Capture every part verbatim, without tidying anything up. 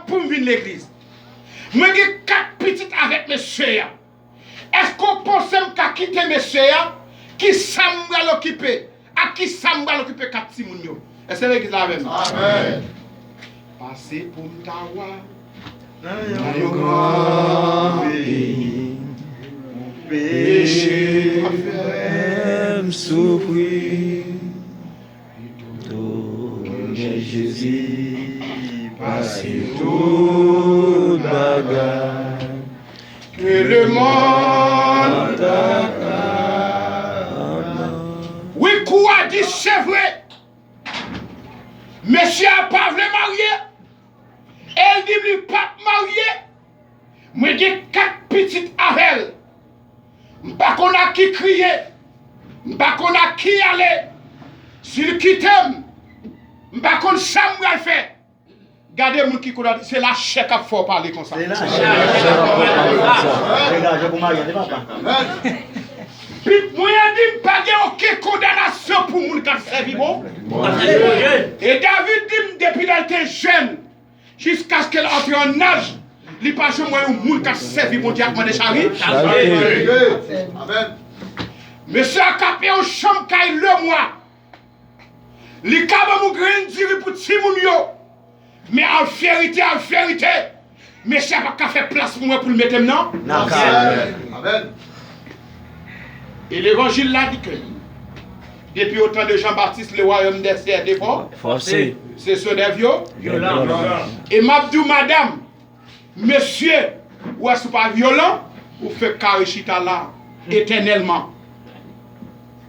pou m vin legliz. Mwen gen kat pitit avèk mesye a. Èske w panse m ka kite mesye a? Kisa m pral okipe? Ak kisa m pral okipe kat timoun yo? Èske legliz la avè m? Amèn. Pase pou m ta wa nan yon gran peyi. Peche fè m soufri. Pito gen Jezi pase tout bagay ke lemonn ta ka ban. Wi, kou a di se vre. Mesye a pa vle marye. E l di m li p ap marye. Mwen gen kat pitit avè l. M pa konn ak ki kriye. M pa konn ak ki ale. Si l kite m, m pa konn sa m pral fè. Gade moun ki konn ap di, se lachè k ap fè w pale konsa. Se lachè k ap fè w pale konsa. Degaje pou Maria, de papa. Pit mwen an di m pa gen okenn kondanasyon pou moun k ap sèvi Bondye. E David di m depi lè l te jèn, jiskaske l antre an aj, li pa janm wè yon moun k ap sèvi Bondye ap mande chari. Amèn. Mesye a ka peye yon chanm kay lemwa. Li ka ban m yon grenn diri pou timoun yo. Men an verite, an verite, mesye a p ap ka fè plas pou mwen pou l mete m nan. Nan kay. Amèn. E levanjil la di ke depi o tan de Jan Batis, le wayòm dè syè de fò. Fòse. Se son dè vyo. Vyolan. E m ap di w, madanm, mesye, ou wè si w pa vyolan, ou fenk kare chita la etènèlman.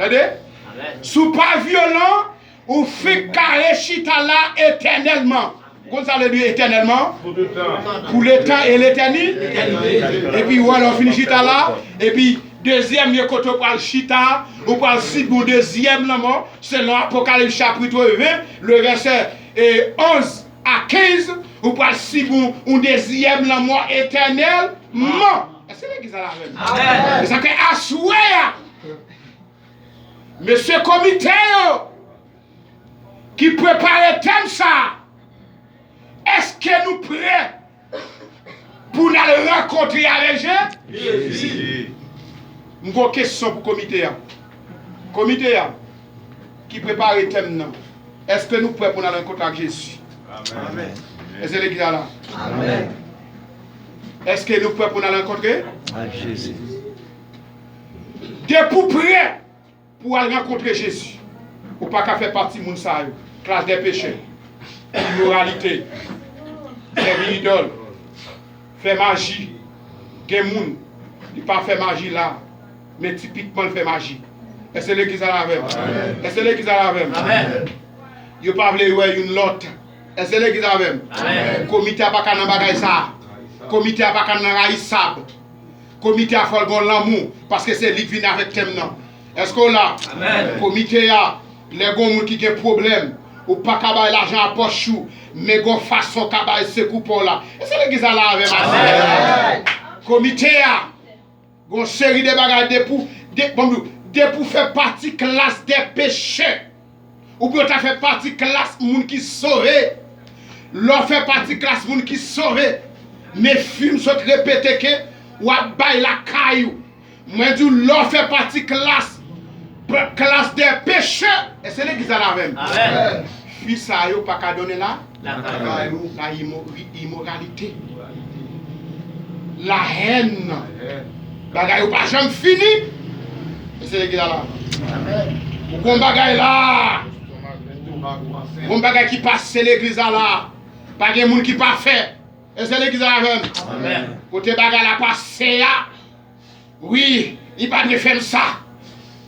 Tande? Amèn. Si w pa vyolan, ou fenk kare chita la etènèlman. Ou konn sa vle di etènèlman? Pou letan. Pou letan e letèni. Etènite. Epi wè lè w fin chita la, epi dezyèm lye kote w pral chita, ou pral sibi yon dezyèm lanmò, selon Apokalips chapit ven, le vèsè, e, onz a kenz, ou pral sibi yon, yon dezyèm lanmò etènèlman. Èske legliz la la avè m? Amèn. E sa fè aswè a, mesye komite yo, ki prepare tèm sa a, èske nou prè pou n al rankontre avèk Je-, Jezi? M gen yon kesyon pou komite a. Komite a, ki prepare tèm nan, èske nou prè pou n al rankontre ak Jezi? Amèn. Èske legliz la la? Amèn. Èske nou prè pou n al rankontre? Ak Jezi. Depi w prè pou w al rankontre Jezi, ou pa ka fè pati moun sa yo. Klas dè pechè, imoralite, sèvi idòl, fè maji. Gen moun, li pa fè maji la, men tipikman l fè maji. Èske legliz la la avè m? Amèn. Èske legliz la la avè m? Amèn. Yo pa vle wè youn lòt. Èske legliz la avè m? Amèn. Komite a pa ka nan bagay sa. Komite a pa ka nan rayisab. Komite a fò l gen lanmou, paske se li k vin avèk tèm nan. Èske w la? Amèn. Komite a, lè gen yon moun ki gen pwoblèm, ou pa ka bay lajan a pòch ou, men gen yon fason w ka bay sekou pa w la. Èske legliz la la avè m? Amèn. Komite a, gen yon seri de bagay depi w, de, bon, depi w fè pati klas dè pechè. Oubyen w ta fè pati klas moun ki sove. Lè w fè pati klas moun ki sove, men fi m sot repete ke w ap bay lakay ou. Mwen di w, lè w fè pati klas, klas dè pechè, èske legliz la la avè m? Amèn. Fi sa yo pa ka donnen la, lakay ou. La imo-, imoralite. Lahèn. Bagay yo pa janm fini. Èske legliz la la? Amèn. Ou gon bagay la. Gon bagay ki pase legliz la la. Pa gen moun ki pafè. Èske legliz la avè m? Amèn. Kote bagay la pase a. Wi, li pa dwe fè m sa.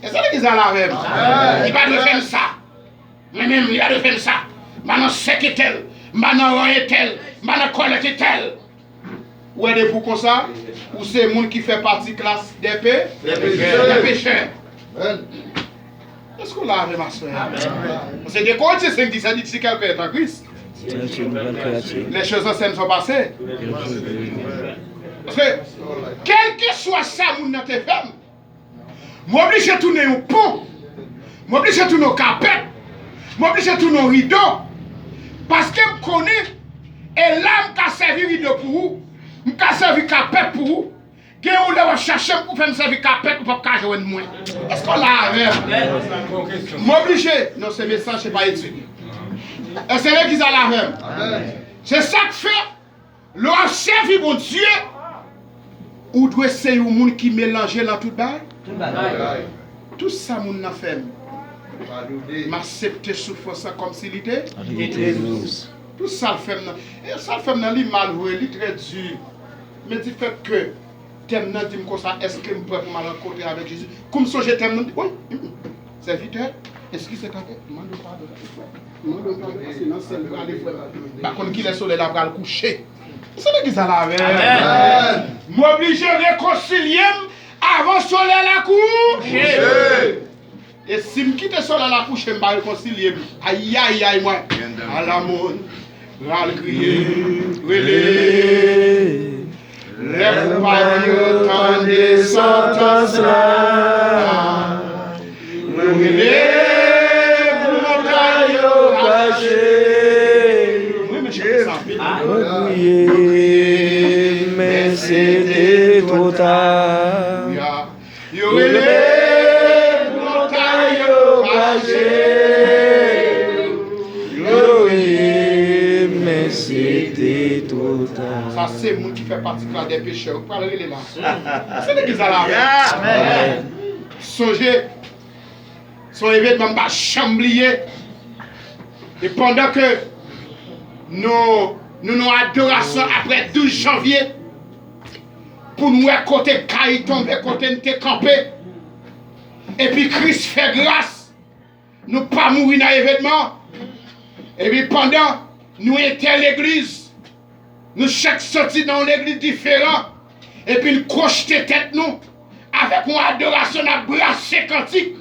Èske legliz la la avè m? Amèn. Li pa dwe fè m sa. Mwen menm, li pa dwe fè m sa. M pa nan sèk entèl, m pa nan ran entèl, m pa nan kòlèt entèl. Ou wè depi w konsa, ou se moun ki fè pati klas dè pe-, dè pechè. Dè pechè. Amèn. Èske w la avè m aswè a? Amèn. Paske de Korentyen senk dis a di, si quelqu'un est en Christ, c'est une nouvelle créature. Les choses anciennes sont passées. Paske, kèlkeswa sa moun nan te fè m, m oblije tounen yon pon. M oblije tounen yon kapèt. M oblije tounen yon rido. Paske m konnen E la, m ka sèvi rido pou ou. M ka sèvi kapèt pou ou. Gen yon lè w ap chache m pou fè m sèvi kapèt, ou p ap ka jwenn mwen. Èske w la avè m? M oblije. Non, se mesaj, se pa etid. Èske legliz la avè m? Se sa k fè, lè w ap sèvi Bondye, ou dwe se yon moun ki melanje nan tout bagay. Tout bagay. Tout sa moun nan fè m, m aksepte soufrans lan kòmsi li te. Li te dous. Tout sa l fè m nan. E sa l fè m nan, li mal vre, li trè di. Men difèt ke tèm nan di m konsa, èske m prè pou m al rankontre avèk Jezi? Kou m sonje tèm nan, m di, wi, mm, mm. Sèvitè, eskize tande, mande w padon, frè. Mande w padon, paske nan syèl m prale, frè. M pa konn kilè solèy la pral kouche. Se legliz la avè m. M oblije rekonsilye m avan solèy la kouche. E si m kite solèy la kouche, m pa rekonsilye m. Ayayay mwen. Alamoun pral kriye, rele. Lè konpayon yo tande santans la, yo rele pou montay yo kache. Mwen renmen chante sa anpil. Yo kriye, men se te twò ta. Yo rele pou montay yo kache. Yo rele, men se te twò ta. Sa se moun ki fè pati klas dè pechè. Ou pral rele la. Se legliz la la. Sonje, se yon evènman m pa janm bliye. E pandan ke nou, nou, nou adorasyon apre douz janvye, pou n wè kote kay tonbe, kote n te kanpe. Epi Kris fè gras, nou pa mouri nan evènman. Epi pandan nou entè legliz, nou chak soti nan yon legliz diferan, epi n kwochte tèt nou avèk yon adorasyon, n ap brase kantik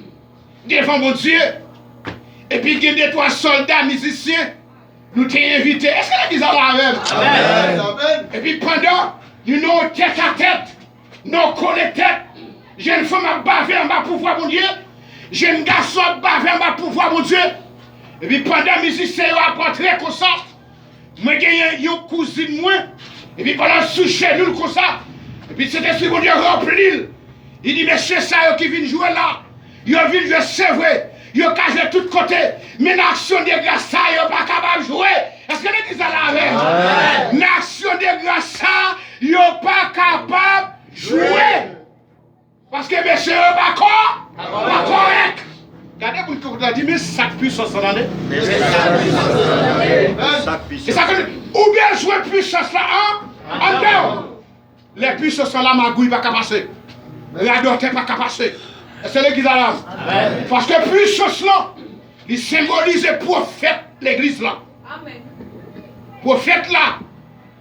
devan Bondye. Epi gen de twa sòlda mizisyen nou te envite. Èske legliz la la avè m? Amèn. Epi pandan nou nan yon tèt a tèt, nan kole tèt, jenn fanm ap bave anba pouvwa Bondye, jenn gason ap bave anba pouvwa Bondye. Epi pandan mizisyen yo ap antre konsa, mwen genyen yon kouzin mwen, epi pandan l sou jenou l konsa, epi Sentespri Bondye ranpli l. Li di, mesye sa yo ki vin jwe la, yo vin jwe, se vre, yo ka jwe tout kote, men nan aksyon de gras sa, yo pa kapab jwe. Èske legliz la la avè m? Nan aksyon de gras sa, yo pa kapab jwe. Paske mesye yo pa kò, pa kòrèk. Gade moun ki kote la, di, men sa k pwisans lan, tande. E sa ke ou bezwen pwisans la an, anndan w. Lè pwisans lan la, magouy pa ka pase. Radòtè pa ka pase. Èske legliz la la? Paske pwisans lan, li senbolize pwofèt legliz la. Pwofèt la,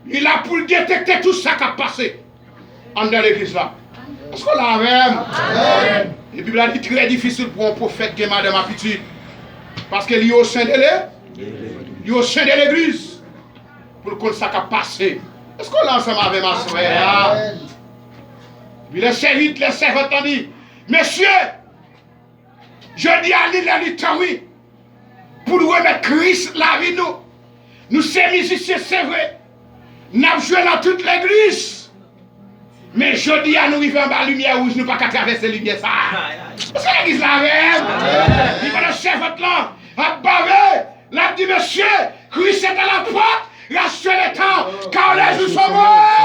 li la pou l detekte tout sa k ap pase anndan legliz la. Èske w la avè m? E Bib la di trè difisil pou yon pwofèt gen madanm a pitit. Paske li o sen de le, li o sen de legliz. Pou l konn sa k ap pase. Èske w la ansanm avè m aswè a? Epi lè sèvit, lè sèvant lan di, mesye, jodi a li lè li tan wi, pou nou remèt Kris lavi nou. Nou se mizisyen, se vre. N ap jwe nan tout legliz. Men jodi a nou rive anba limyè wouj, nou pa ka travèse limyè sa a. Èske legliz la avè m? Li pandan sèvant lan ap bave, l ap di, mesye, Kris est à la porte, rachetez les temps, car les jours sont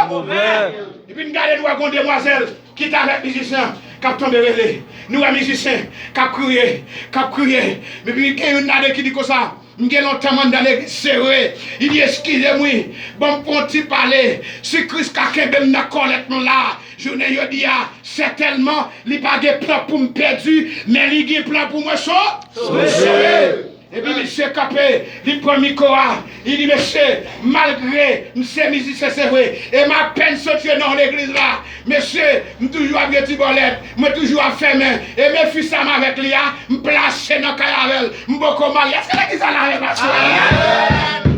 mauvais. Epi n gade, nou wè gon demwazèl ki t avèk mizisyen k ap tonbe rele. Nou wè mizisyen k ap kriye, k ap kriye. Epi gen youn ladan ki di konsa, m gen lontan m anndan legliz, se vre. Li di, eskize m wi, ban m fè yon ti pale. Si Kris ka kenbe m nan kòlèt nou la, jounen jodi a, sètènman, li pa gen plan pou m pèdi, men li gen plan pou mwen so-, sove. Epi misye kanpe, li pran mikwo a, li di, mesye, malgre m se mizisyen, se vre, e m apèn sot jwe nan legliz la, mesye, m toujou ap gen ti bòlèt, mwen toujou ap fèmen, e men fi sa m avèk li a, m plase nan kay avè l, m poko marye. Èske legliz la la avè m aswè a?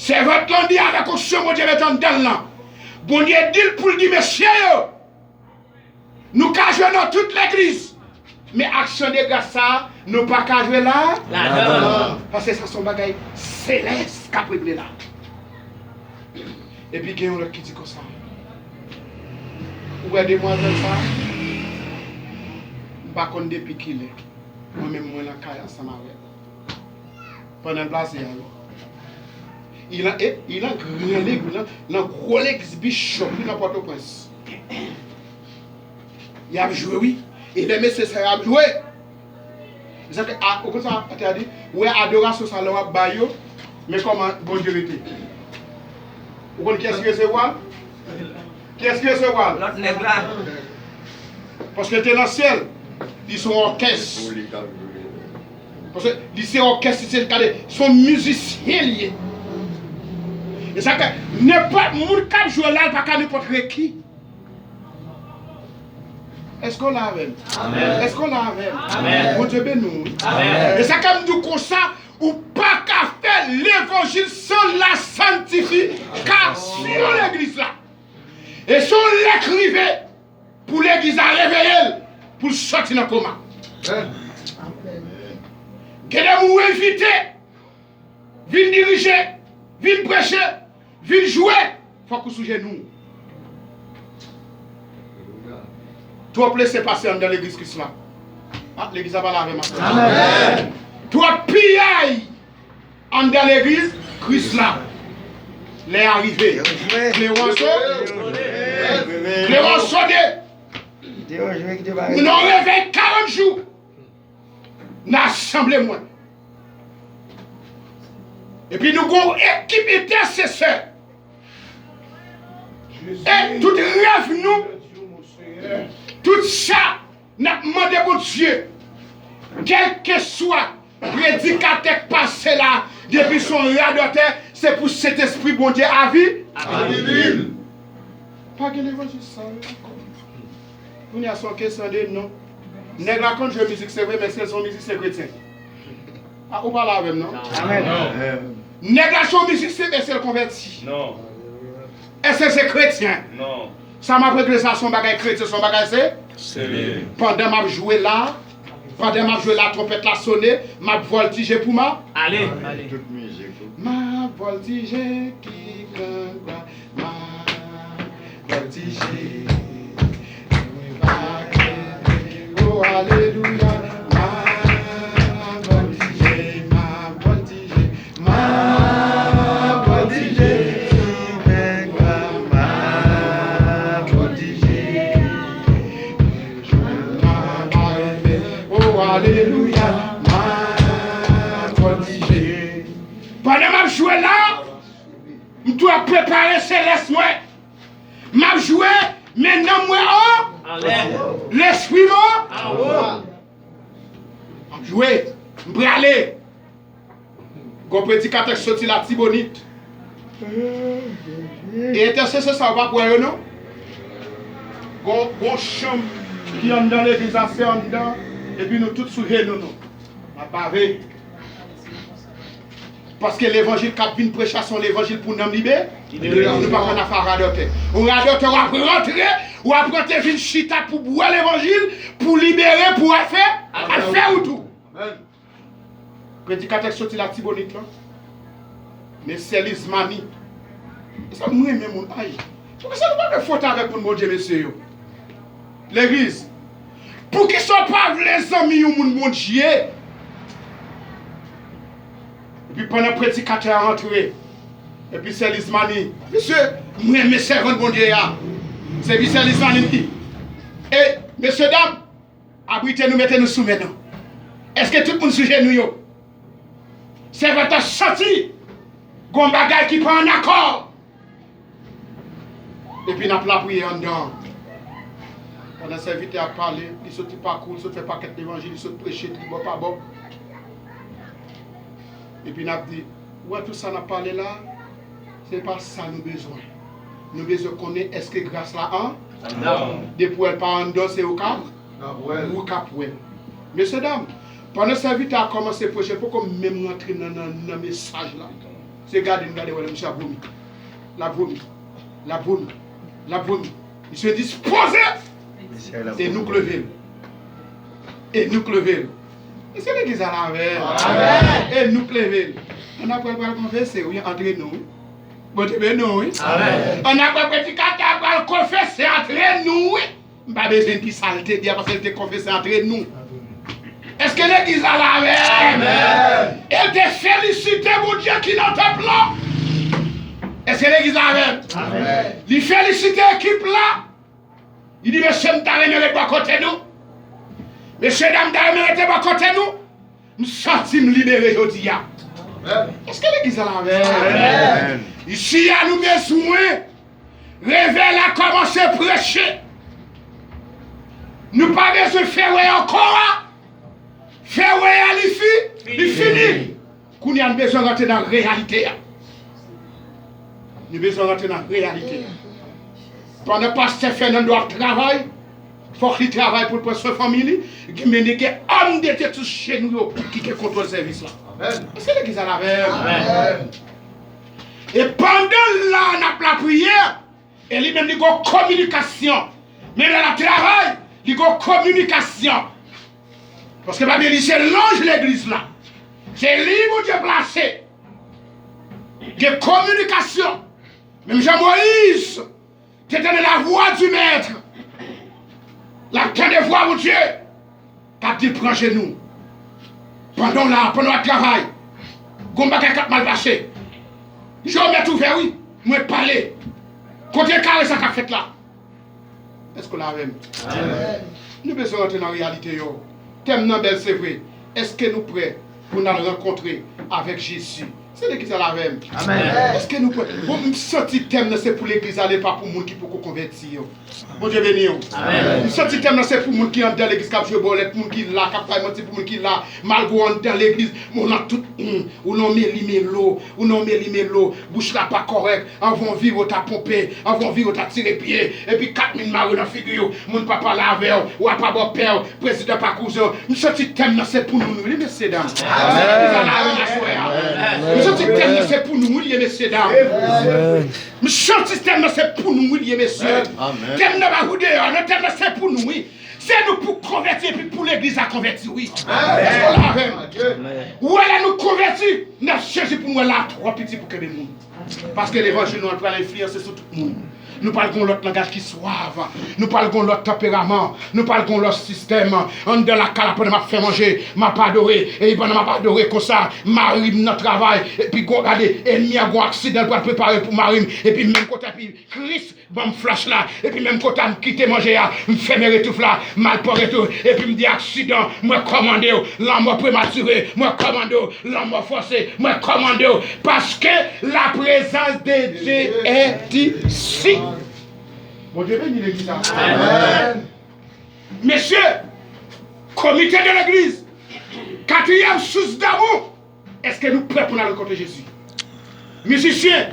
Sèvant lan di avèk onksyon Bondye mete anndan l lan, Bondye di l pou l di mesye yo, nou ka jwe nan tout legliz, men aksyon de gras sa a, nou pa ka jwe la. Ladan. Paske sa se yon bagay selès k ap regle la. Epi gen yon lòt ki di konsa, ou wè demwazèl sa a, m pa konn depi kilè mwen menm mwen nan kay ansanm avè l. Pandan l plase a wi. Li nan, e, li nan gran legliz, nan, nan gwo legliz Bishop wi nan Pòtoprens. Y ap jwe wi. E lè mesye sa yo ap jwe, se sa ke, a, ou konn sa atè a di, ou wè adorasyon sa lè w ap bay yo, men kòman Bondye rete. Ou konn kiyès ki resevwa l? Kiyès ki resevwa l? Lòt nèg la. Paske l te nan syèl. Li se yon òkès. Paske li se òkès, li se kade, se yon mizisyen li ye. E sa ke nenpòt moun k ap jwe la, l pa ka nenpòt reki. Èske w la avè m? Amèn. Èske w la avè m? Amèn. Bondye beni w wi. Amèn. E sa ke m di w konsa, ou pa ka fè levanjil san la santifikasyon legliz la. E se yon lè k rive pou legliz la reveye l, pou l sòti nan koma. Gen de moun ou envite, vin dirije, vin preche, vin jwe, fòk ou sou jenou w. Twòp lese pase anndan legliz Kris la. A, legliz la pale avè m. Amèn. Twòp piyay anndan legliz Kris la. Lè a rive. Klewon so-, klewon sonde. Nou revèy karant jou. Nan asanble mwen. Epi nou gon ekip entèsesè. E tout rèv nou, tout sa n ap mande Bondye, kèlkeswa predikatè k pase la, depi se yon radòtè, se pou Sentespri Bondye avi-, avili l. Pa gen levanjil sa yo ankò. Kounye a se yon kesyon de non. Nèg la konn jwe mizik, se vre, men èske l se yon mizisyen kretyen? A, ou pale avè m, non? Amèn. Nèg la se yon mizisyen, men èske l konvèti? Non. Èske l se kretyen? Non. Sa m ap regle sa, se yon bagay kretyen, se yon bagay se? Serye. Pandan m ap jwe la, pandan m ap jwe la, twonpèt la sone, m ap vòltije pou m a-, ale. Tout mizik. M ap vòltije ki gran glwa. M ap vòltije, mwen pa kenbe. O alelouya. M ap vòltije, m ap vòltije, m ap vòltije. Mwen pa, m ap vòltije. Mwen pa kenbe. O alelouya. M ap vòltije. Pandan m ap jwe la, m tou ap prepare selès mwen. M ap jwe, men nanm mwen an, anlè. Lespri m an, anwo. M ap jwe, m prale. Gon predikatè k soti Latibonit. E entèsesè sa yo pa pran yo non. Gon, gon chanm ki anndan legliz la, se anndan, epi nou tout sou jenou nou. N ap bave. Paske levanjil k ap vin preche a se yon levanjil pou nanm libe-, libere. Nou pa konn afè a radòtè. Yon radòtè w ap rantre, w ap rantre vin chita pou bwè levanjil, pou libere, pou al fè, al fè wout ou. Amèn. Predikatè k soti Latibonit lan, mesye Lizmani. E sa m renmen moun, ay. Poukisa nou pa fè fòt avèk moun Bondye, mesye yo? Legliz, poukisa w pa vle zanmi yon moun Bondye? Epi pandan predikatè a rantre, epi sè Lizmani, mesye, m renmen sèvant Bondye a. Se pi sè Lizmani di, e, mesye dam, abrite nou, mete nou sou men nou. Èske tout moun sou jenou yo? Sèvant la santi gon bagay ki pa ann akò. Epi n ap lapriyè anndan an. Pandan sèvitè a ap pale, li soti pakou, li sot fè pakèt levanjil, li sot preche tribò pabò. Epi n ap di, ou wè tout sa n ap pale la, se pa sa nou bezwen. Nou bezwen konnen èske gras la an-, anndan. Depi w wè l pa anndan, se ou k ap, ou k ap wè l. Mesye dam, pandan sèvitè a kòmanse preche, l poko menm rantre nan, nan, nan mesaj la. Se gade m gade wè lè misye ap vomi. L ap vomi. L ap vomi. L ap vomi. Misye dispoze. E nou k leve l. E nou k leve l. E se legliz la avè l. Amèn. E nou k leve l. Annapre l pral konfese, wi, antre nou, wi. Bondye beni w, wi. Amèn. Annapre predikatè a pral konfese antre nou, wi. M pa bezwen di sa l te di a, paske l te konfese antre nou. Èske legliz la la avè m? Amèn. E l te felisite Bondye ki nan tanp lan. Èske legliz la avè m? Amèn. Li felisite ekip la. Li di, "Mesye, m ta renmen ret bò kote nou. Mesye, dam, m ta renmen rete bò kote nou. M santi m libere jodi a." Èske legliz la la avè m? Amèn. Isi a, nou bezwen revèy la kòmanse preche. Nou pa bezwen fè wè ankò a. Fè wè a, li fi, li fini. Kounye a, nou bezwen rantre nan reyalite a. Nou bezwen rantre nan reyalite a. Pandan pastè Fernando ap travay, fòk li travay pou l pran swen fanmi li, gen, men gen òm de Dye sou je nou yo ki gen kontwòl sèvis la. Amèn. Èske legliz la la avè m? Amèn. E pandan l la, n ap lapriyè, e li menm li gon kominikasyon. Menm lè l ap travay, li gon kominikasyon. Paske pa bliye li se lanj legliz la. Se li Bondye plase. Gen kominikasyon. Menm jan Moyiz te tande lavwa di Mèt, l ap tande vwa Bondye k ap di l pran jenou. Pandan w la, pandan w ap travay, gon bagay k ap mal pase. Je w mèt ouvè, wi. Mwen pale. Kontinye kare sa k ap fèt la. Èske w la avè m? Amèn. Nou bezwen rantre nan reyalite yo. Tèm nan bèl, se vre. Èske nou prè pou n al rankontre avèk Jezi? Se legliz la la avè m. Amèn. Èske nou prè? Bon, m santi tèm nan se pou legliz la, li pa pou moun ki poko konvèti yo. Bondye beni w. Amèn. M santi tèm nan se pou moun ki anndan legliz k ap jwe bòlèt, moun ki la, k ap bay manti pou moun ki la, malgre w anndan legliz, men w nan tout, hmm, ou nan meli melo, ou nan meli melo, bouch la pa kòrèk, anvan w vire w ta ponpe, anvan w vire w ta tire pye, epi kat min mare nan figi w, moun pa pale avè w, wa pa ba w pè w, prezidan pa kouzen w. M santi tèm nan se pou nou, nou, wi, mesye dam. Amèn. Amèn. M santi tèm nan se pou nou, wi, mesye dam. Amèn. M santi tèm nan se pou nou, wi, mesye. Amèn. Tèm nan pa pou deyò, non, tèm nan se pou nou, wi. Se nou pou konvèti epi pou legliz la konvèti, wi. Amèn. Èske w la avè m? Amèn. Ou wè lè nou konvèti, n ap chèche pou n wè la twò piti pou kenbe moun. Paske levanjil nou an pral enfliyanse sou tout moun. Nou pral gon lòt langaj ki swav. Nou pral gon lòt tanperaman. Nou pral gon lòt sistèm. Anndan lakay la, pandan m ap fè manje, m ap adore. Epi pandan m ap adore konsa, mari m nan travay. Epi gon, gade, ènmi an gon aksidan l pral prepare pou mari m. Epi menm kote epi Kris ban m flach la, epi menm kote a m kite manje a, m fèmen retouf la, m al pran retouf, epi m di aksidan, mwen kòmande w, lanmò prematire, mwen kòmande w, lanmò fòse, mwen kòmande w, paske la prezans de Dye est ici. Bondye beni legliz la. Amèn. Mesye, komite de legliz, katriyèm sous damou. Èske nou prè pou n al rankontre Jezi? Mizisyen,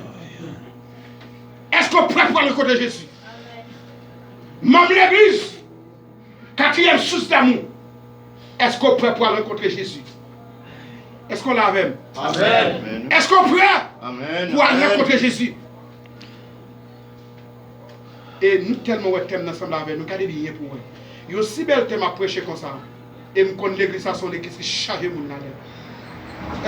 èske w prè pou al rankontre Jezi? Manm legliz, katriyèm sous damou, èske w prè pou al rankontre Jezi? Èske w la avè m? Amèn. Èske w prè Amèn. Pou al Amèn. Rankontre Jezi? E nou tèlman wè tèm nan sanble avè nou, gade byen pou wè. Yon si bèl tèm ap preche konsa. E m konn legliz sa se yon legliz ki chaje moun ladan l.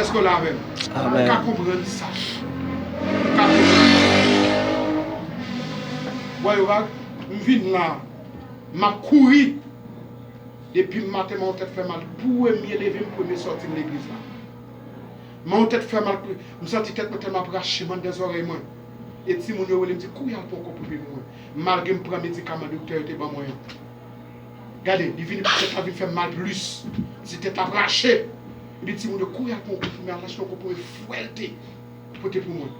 Èske w la avè m? Amèn. Ou ka konprann sa. Ou ka konprann. Wè yo va, m vin la, m ap kouri. Depi maten, men yon tèt fè mal. Premye leve m, premye sòti m legliz la. Men yon tèt fè mal, m santi tèt mwen tèlman ap rache m anndan zòrèy mwen. E timoun yo rele m di, "Kouri al pran konprime pou mwen." Malgre m pran medikaman doktè yo te ban mwen an. Gade, li vin, tèt la vin fè m mal plis. Si tèt la ap rache. Epi timoun yo, "Kouri al pran konprime, al achte yon konprime fwèlte pote pou mwen."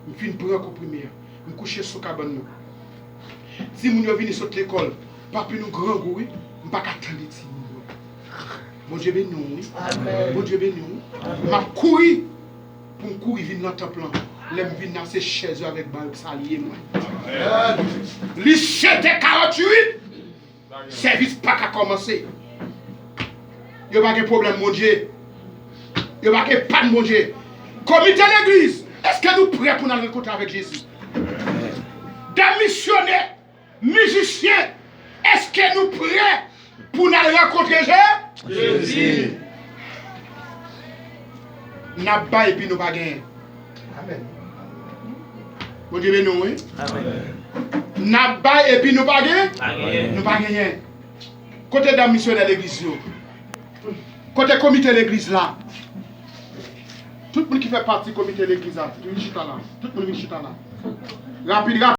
M fin pran konprime a. M kouche sou kabann nan. Timoun yo vini sot lekòl. Papi nou grangou, wi. M pa ka tande timoun yo. Bondye beni w, wi. Amèn. Bondye beni w. Amèn. M ap kouri pou m kouri vin nan tanp lan. Lè m vin la, se chèz yo avèk ban yo k salye mwen. Amèn. Li sèt è karanntuit. Sèvis pa ka kòmanse. Yo pa gen pwoblèm Bondye. Yo pa gen pàn Bondye. Komite legliz, èske nou prè pou n al rankontre avèk Jezi? Dam misyonè, mizisyen, èske nou prè pou n al rankontre Je- Jezi? N ap bay epi nou pa genyen. Bondye beni w, wi. N ap bay epi nou pa gen? Nou pa genyen. Kote dam misyonè legliz yo? Kote komite legliz la? Tout moun ki fè pati komite legliz la, vin chita la. Tout moun vin chita la. Rapid, rapid.